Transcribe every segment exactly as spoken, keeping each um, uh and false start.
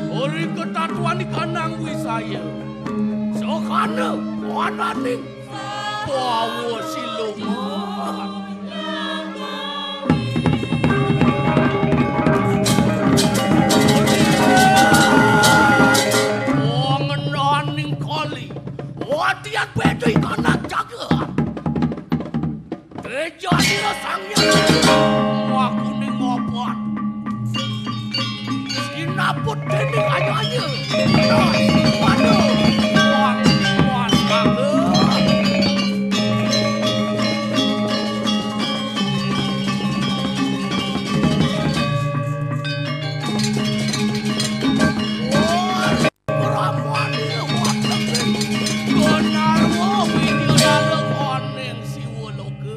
Ori ketatuan ikanang wisaya. Sokana wananing bawa silungan. Wong ngenaning kali. Watian beda ikanang jagat. Tejadira Sang Hyang Makuning opat. Sinaput dening anyanya. Waduh, wan, wan, bagus. Pramani watepi Gunarwa Widyadara Koning Siwa Loka.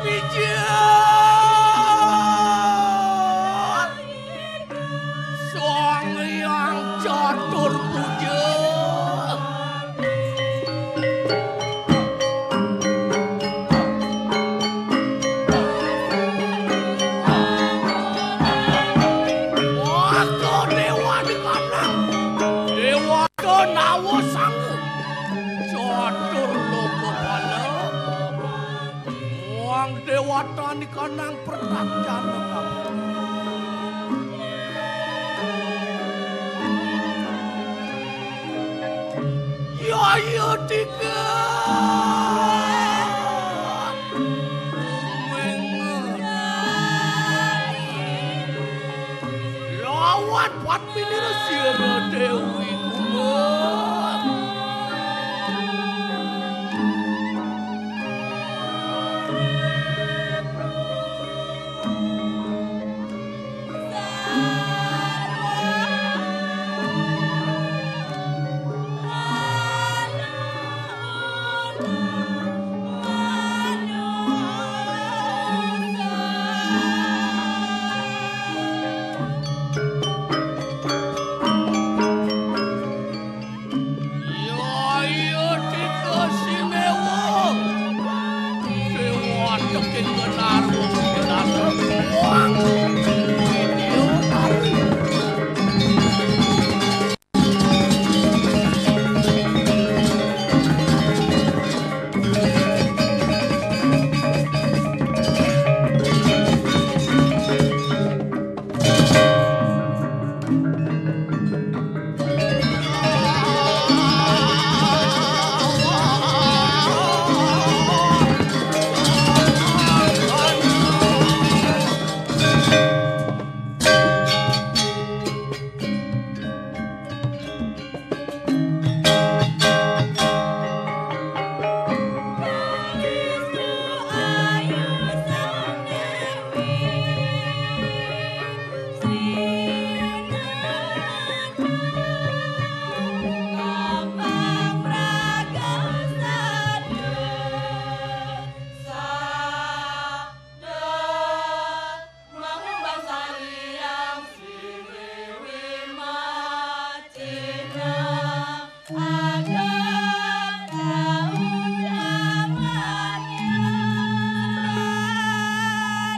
Wijaya Sang Hyang Catur Puja. Waka Dewa Dewana. Dewa Dewa Nawa Sangga. Catur Lokapala. Wang Dewata Nikanang Pertak Jana Kabur. Yaya tiga. Lawan Padmini Sira Dewi Kumbang. Iya, iya, Tika Sinewa. Dewa teking genar wong genar. Wang. Iya, tarik.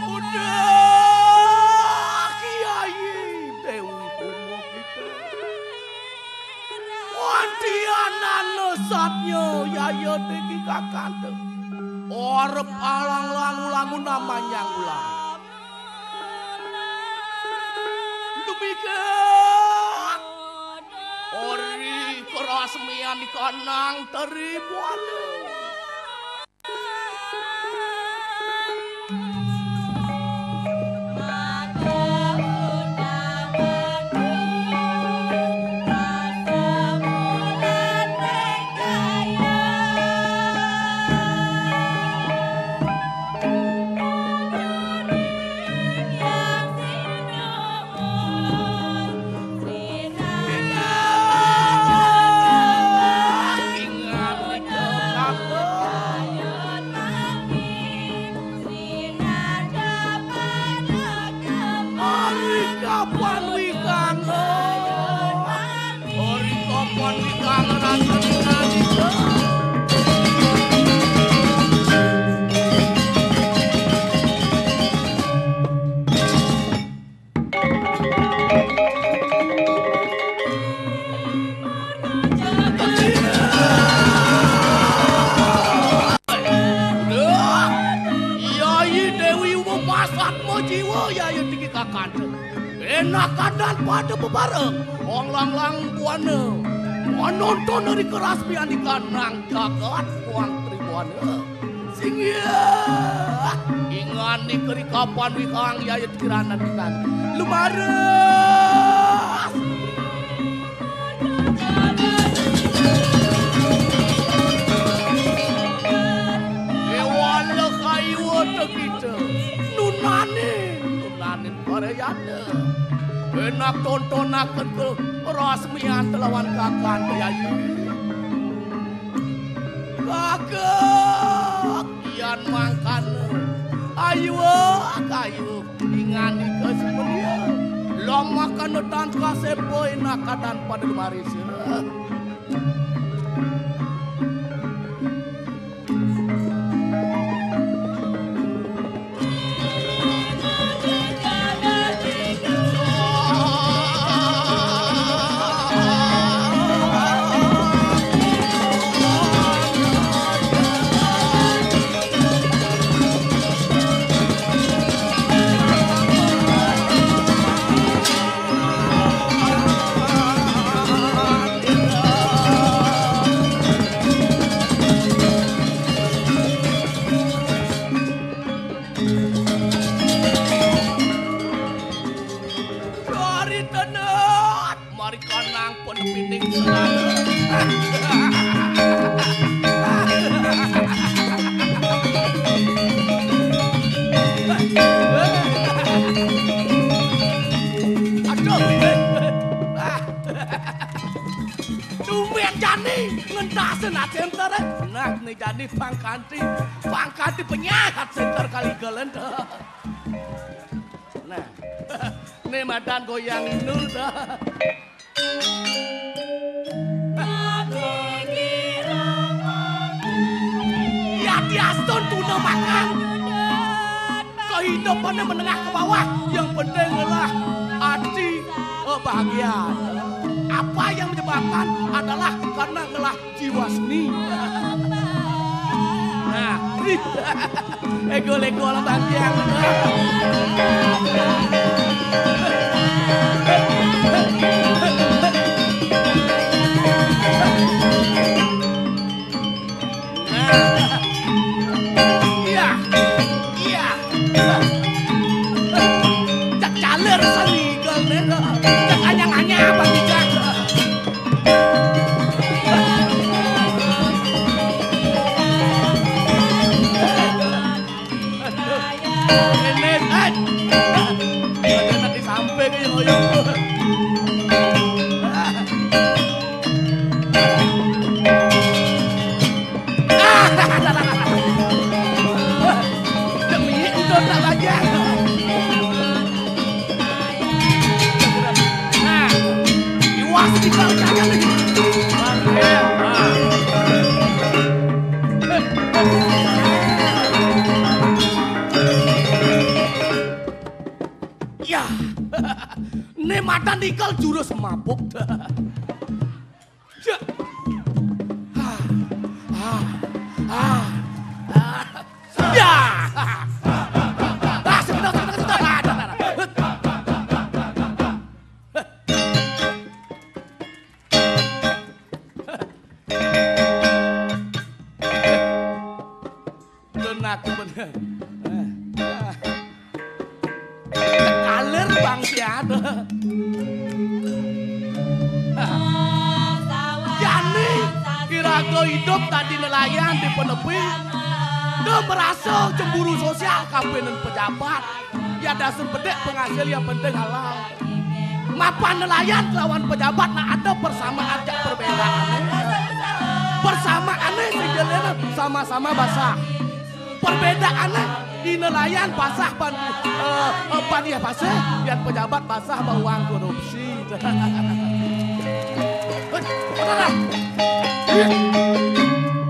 Udah, Kiai Dewi Kumo kita. Wantianana satya yaya tiki kakanda. Orep alang langu-langu namanyang ulang. Demikian. Ori kerasmian ikanang teri buana. Kapan wikang? Ori kapan wikang rasa nalika? Yayi Dewi Uma pasat majiwa, yayi tiki kakanta. Enak kadan pada bebareng, ong langlang buana. Manonton dari kerasmian ikan nang jagat wang tribuana. Singgih, ingani kerikapan wihang yayet kiranan ikan. Lumares. Ewala kaiwa tekita. Nunanin, nunanin parayana. Enak tontonaken kerasmian telawan kakan, Yayi. Kakak, yan mangkana. Ayu, ayu, ingani ka sumenia. Lamakana tan kasepa enak kadan pada lumaris. Dari tenan, mari kanang penepining senar. Aduh. Tumben jani ngentasin atentere. Nah, ne jani pangkanti, pangkanti penyahat center kali galen. Nah, ne madan goyang inul dah. Yati astun tuna makan. Kehidupannya menengah ke bawah. Yang penting adalah hati kebahagiaan. Apa yang menyebabkan adalah karena ngelah jiwa seni. Nah, ego-lego lah bangkiang. Nah. Iya. Iya. Cak caler saligal ne. Cak anyang-anyang apa tidak? Aduh. Ini, eh. Ada nak di samping ini, oyong. Demi itu tak lagi. Nah, iwas di kau jangan lagi. Ya. Ne madan ikel jurus mabuk. Ya. Ah, ah, ah, ah. Ya. Ah, sebentar, sebentar, sebentar. Ah, dah, dah, dah. Lun aku bener. Kaler bang piada. Jani, kiraga hidup tadi nelayan di penepi. Dia merasa cemburu sosial kapining pejabat. Ya dasar bedek penghasil yang penting halal. Mapan nelayan kelawan pejabat nak ada persamaan jak perbedaan. Persamaan sing jelena sama-sama basah. Perbedaannya Di nelayan basah ban, eh, eh, paniah basah, yan pejabat basah bawang korupsi. Hei, udah dah. Iya.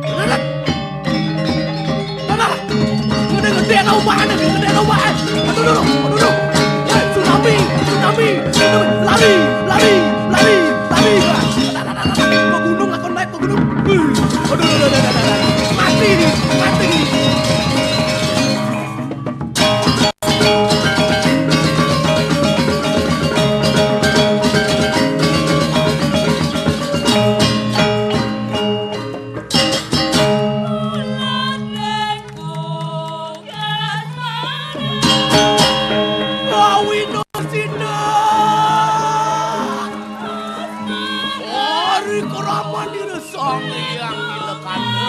Udah dah. Udah dah. Gede-gede ada ubah, ada gede ada ubah. Aduh, aduh, aduh, aduh. Hei, tsunami, tsunami, tsunami. Lari, lari, lari, lari. Udah, udah, udah, udah. Ke gunung, aku naik ke gunung. Hei. Aduh, aduh, aduh, aduh, aduh. Mati nih, mati nih. Kawin sinda. Ari keraman dina Sang Hyang Nilekanta.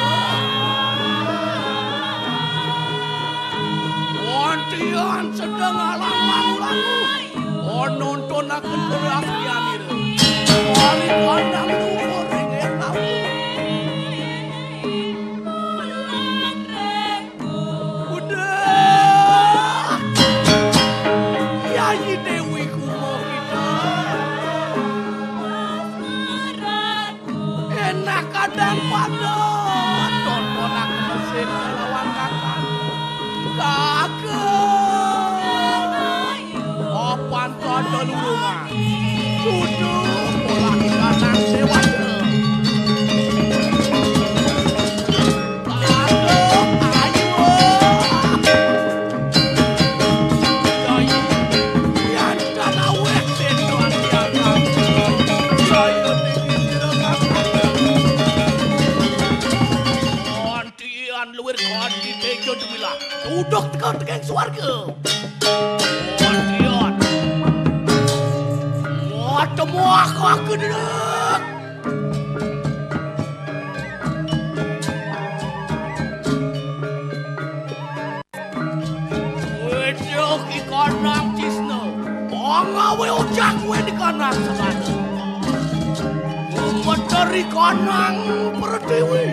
Wantian sedeng alang langu-langu. Oh, nontonaken kelas pianira. Ari kandang luhur ring elam. Udah. Yayi Dewi kumo kita. Enak kadang pada tontonak mesik lawan kakak. Kakak. Apan kada lurungan. Cucu polah kanang dewasa. Kakak, ayo. Yayi, yan kan awet setan kakak. Yayi, tinggi sira kakak. Tian luwir kadi tejo dumilah. Uduk teka tekeng swarga. Tian. Wah, temuah kaki dina. Wedok ikanang cisna. Pangawe ojak we dikanang sabana. Umeter ikanang pertiwi.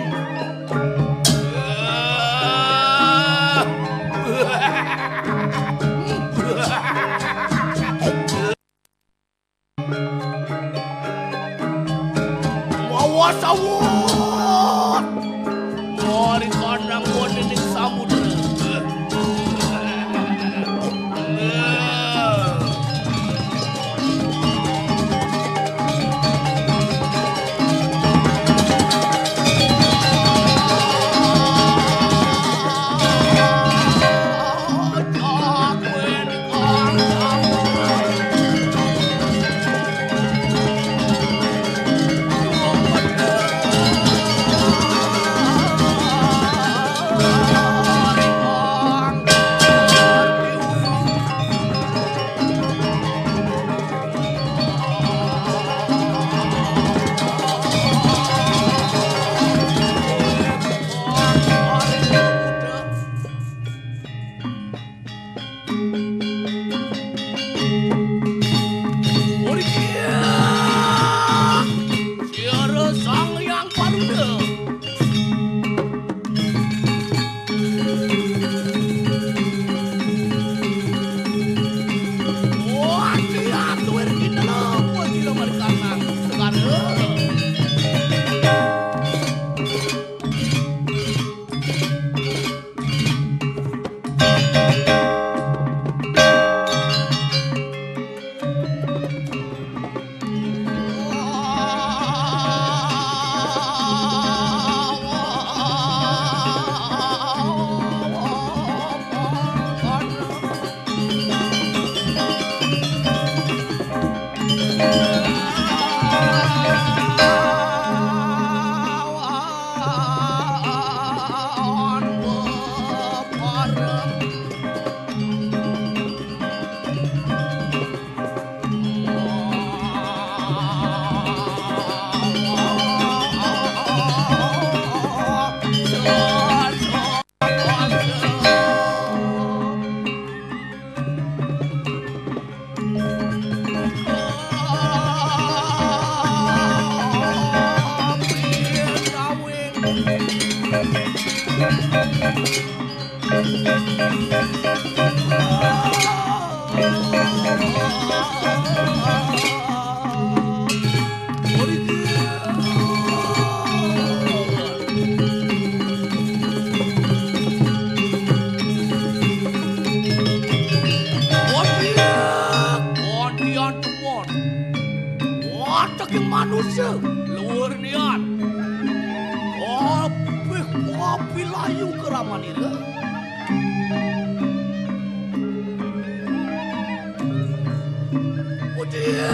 Mawa sawut. Mari kandang wonten ing samudra. Siara Sang Hyang Paruda. Wah, siap luwir kita lho, wah, sira mari kanang segala. Kondi antemon. Wateking manusa, luur nian. Kopih kopi layu keramanira. Udiah.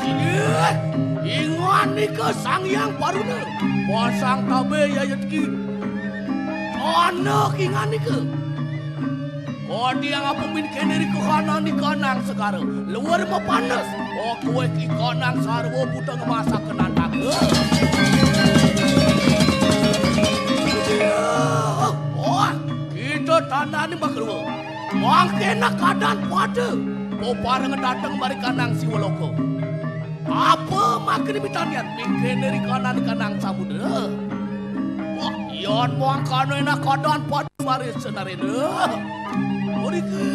Singgih, ingan nika Sang Hyang Baruna. Pasang tabe yayetki. Ana kingan nika. Kodiang apa min keneri kohana ni kanang segara. Luar mapanes. Oh, kue ki kanang sarwa buta ngemasak kenandak. Oh, kita tandani makrua. Mangkena kadan pada. Popareng dateng mari kanang siwaloko. Apa makni mitanian mingkene ri kanan kanang samudra? Wah, yon mangkana enak kadan pada mari senarena. Murika.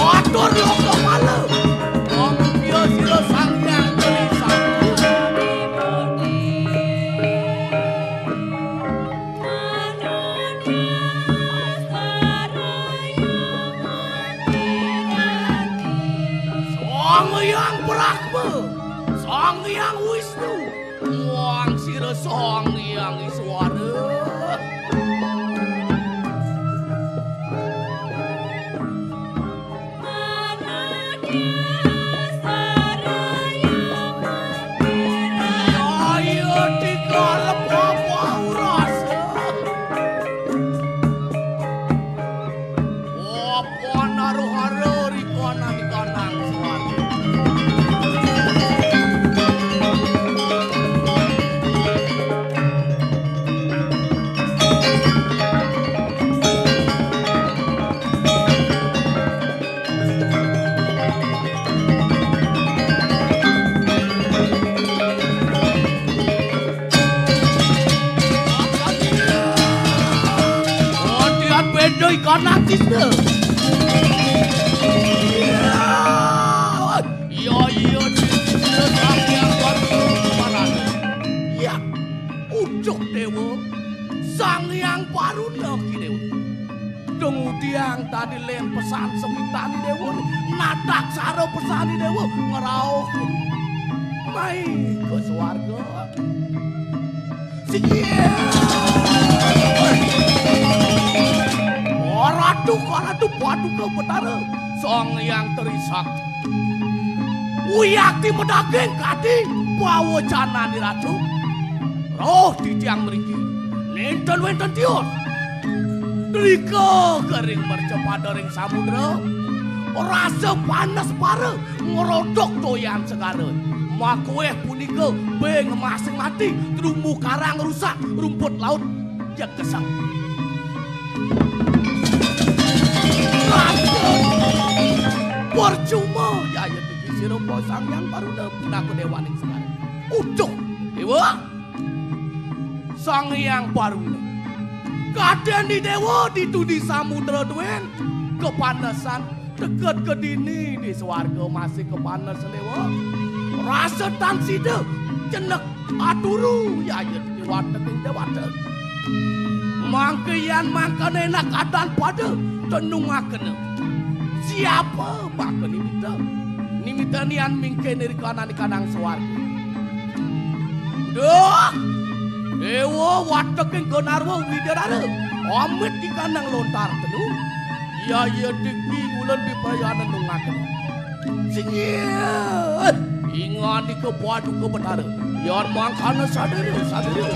Atur lo kepala. Om pio silo sang yang gelisah. Sang Hyang Brahma, Sang Hyang Wisnu, wong sira Sang Hyang Iswara. Ayo dikalep apa urasa. Apa naruh hara rikana dikanang suara. Latihan beda ikan atis tuh. Iya, iya, iya, iya, iya, iya, iya, iya, iya, iya, Ujuk Dewa, Sang Hyang Baruna ki Dewa. Deng udiang tadi len pesan semitan Dewa, natak sara pesan Dewa, ngerauh. Mai ke swarga. Sing. Ratu, Ratu, Paduka Betara, Sang Hyang Trisakti. Uyati medaging kadi bawa janani Ratu. Roh titiang mriki, nenten wenten tios. Drika kering mercepada ring samudra. Rasa panes para ngrodok toyan segara. Makueh punika beng masing mati, terumbu karang rusak, rumput laut jeg kesel. Percuma, ya, ya, sira Sang Hyang Baruna, punaku dewaning segara. Uduh, Dewa. Sang Hyang Baruna. Kadén di Dewa ditu di samudra duén kepanesan, deket ke dini di swarga masih kepanes Dewa. Rasa tan sida jenek aturu yaya di watek ing dewata. Mangke yan mangkane enak kadan pada tenungakena. Siapa maka nimita? Nimita nian mingke nirikana nikanang swarga. Duh! Dewa wateking Ganarwa Widarara, amit ikanang lontar tenu. Yaya diki ulun biprayana nungaken. Singih! Inganika Paduka Betara. Yan mangkana sadaya, sadaya.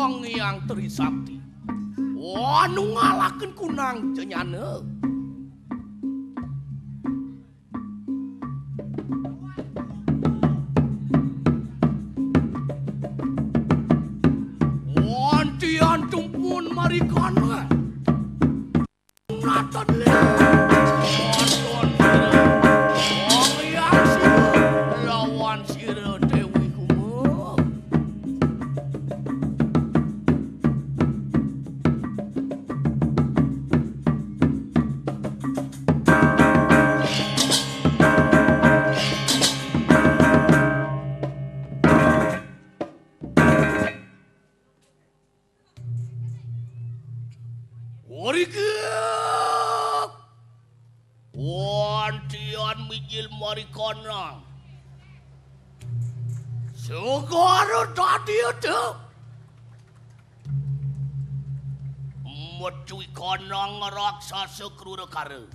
Sang Hyang Trisakti. Wah, nunggalaken kunang cenyana. Wantian tumpun marikana. Natan le. Natan le. Wong Hyang Sira lawan sira Dewi Kumuk. Orikik! Wantian mijil marikanang. Segara tadi ada. Metu kanang raksasa Krura Kara.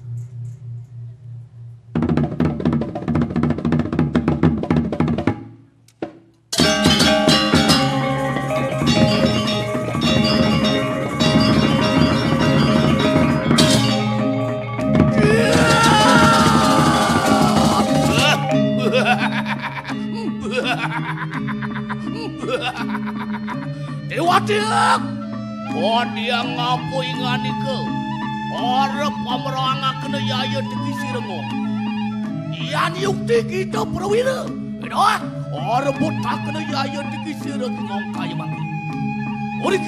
Dewa Dewa, kadiang ngapa inganika? Arep pamrangakena yaya teki sira ngong. Yan yukti kita prawira. Ira, arep butakena yaya teki sira ngong kaya mati. Uri.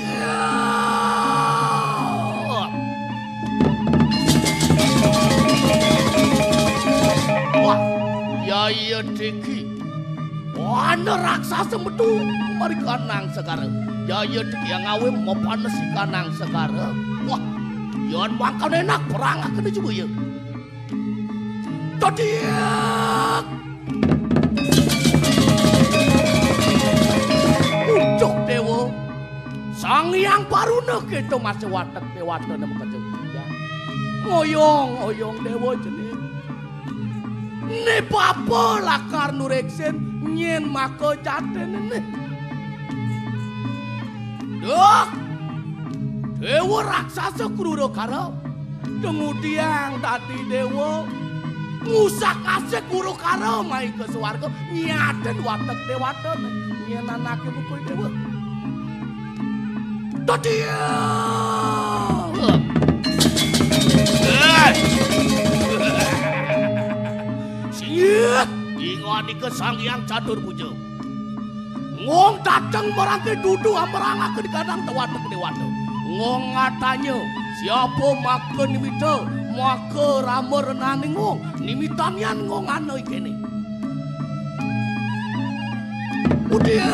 Wah, yaya teki. Ana raksasa metu marikanang segara. Yaya teki ngawe mapanes ikanang segara. Wah, yan mangkane enak perang akene juga ya. Tadiak. Ucuk Dewa. Sang Hyang Baruna keto masih watek dewata nemu kejadian. Ngoyong-ngoyong Dewa jenis. Ne papa lakar nureksen nyen maka jatene ne. Duh! Dewa raksasa Krura Kara. Kemudian tadi Dewa ngusak asik Krura Kara mai ke swarga nyaten watek dewata ne. Nyen anake bukul Dewa. Tadi. Siat, inganika Sang Hyang Catur Puja. Ngong dateng merangke dudu amberangake di kadang tewatek dewata. Ngong ngatanya, siapa maka nimita, maka rama renane ngong, nimitan yan ngong ana ikene. Udia.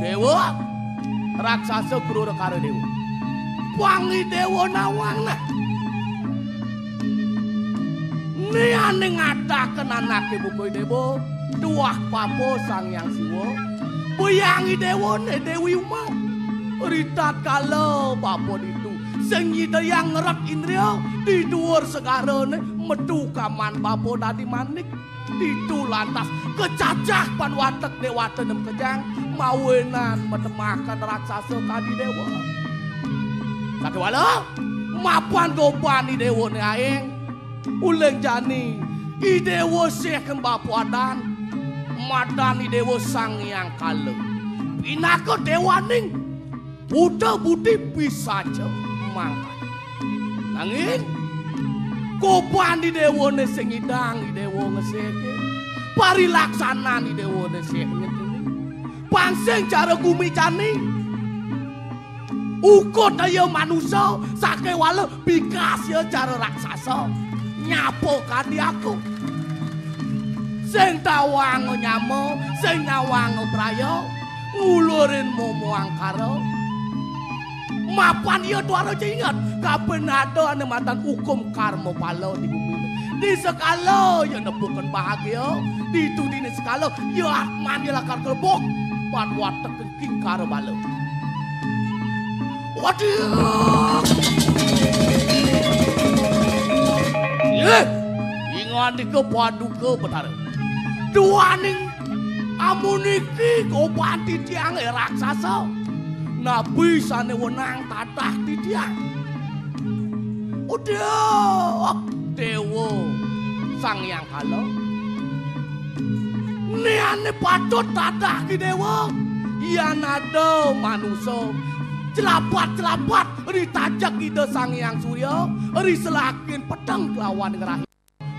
Dewa, raksasa Krura Kara Dewa. Pangi Dewa nawang nah. Niane ngataken anake bukuy Dewa, tuah papa Sang Hyang Siwa. Bayangi Dewane Dewi Uma. Ritatkala papa ditu, sing nyidayang ngeret indria di duur segarane metu kaman papa dadi manik. Ditu lantas kecacah pan watek dewata nem kejang, mawinan matemahan raksasa kadi dewa. Sakéwala, mapan goban i dewane aéng, uling jani i dewa sih kembapuadan, madan i dewa Sang Hyang Kala. Pinaka dewaning Buta budi pisaja mangkat. Nanging, koban i dewane sing idang i dewa ngeseke. Parilaksanan i dewane sing ngeteni. Pang sing cara gumi jani. Uga daya manusa sakéwala bikasya cara raksasa. Nyapa kadi aku. Sing tawang nyama, sing nyawang braya, ngulurin momo angkara. Mapan iya tuara inget, kaben ada ane matan hukum karma pala di bumi. Di sekala ya nepuken bahagia, di tudine sekala ya atmane lakar kelebok, pan watek kingkara bala. Waduh. Ye, ingandika paduka Betara. Duaning Amun niki goban titiang, eh, raksasa. Napi sane wenang tadah titiang? Uduh, Dewa Sang Hyang Kala. Niane patut tadah Ki Dewa. Yan ada manusa celapat-celapat ri tajek Ida Sang Hyang Surya, ri selakin peteng kelawan ngrahi.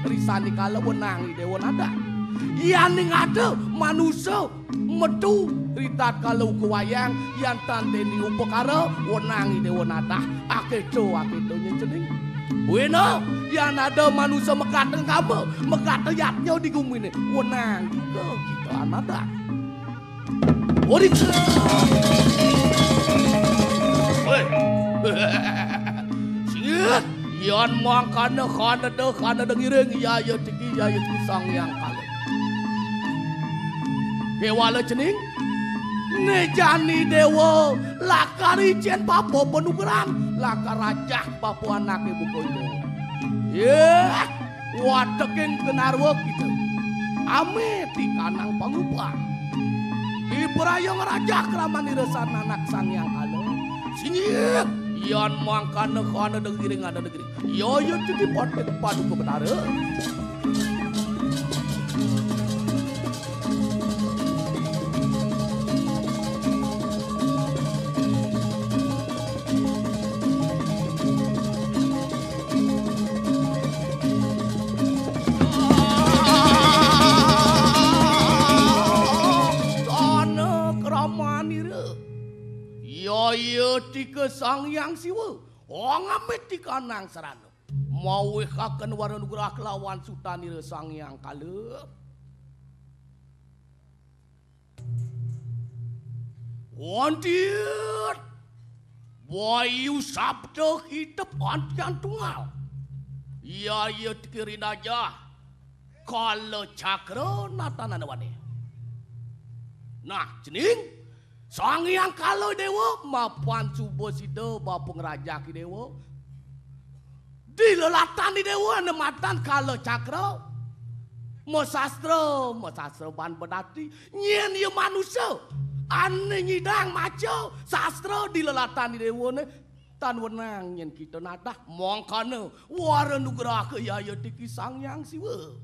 Ri sane kala wenang I Dewa nadah. Yaning ada manusa metu ri tatkala uga wayang, yan tan deni upakara, wenang I Dewa nadah. Aketo, aketo nyen cening. Wena, yan ada manusa megateng kama, megateng yatnya di gumine, wenang juga kita nadah. Ori. Woi. Singit, yan mangkana kana de, kana de ngiring, yaya tiki, yaya tiki Sang Hyang Kala. Kewala cening, ne jani Dewa, lakar icen bapa panugrahan, lakar rajah bapa anake buka Dewa. Yeh, wateking Ginarwa kita. Ame tikanang pangubah. Ibraya ngrajah kraman irasan anak Sang Hyang Kala. Singit, yan mangkana kana de ngiring, kana de ngiring. Yaya tiki paduka Betara. Kana kramanira. Yaya tika Sang Hyang Siwa. Ong amit tikanang sarana. Mawihaken wara nugrah kelawan sutanira Sang Hyang Kala. Wonten Bayu Sabda hitep antian tunggal. Yaya tiki rinajah Kala Cakra natanana wane. Nah, cening Sang Hyang Kala Dewa, mapan suba sida bapa ngrajah Ki Dewa. Di lelatan I Dewa ane matan Kala Cakra. Masastra, masastra ban bedati. Nyen ya manusa ane nyidang maca sastra di lelatan I Dewa ne, tan wenang nyen kita nadah, mangkana wara nugrahka yaya tiki Sang Hyang Siwa.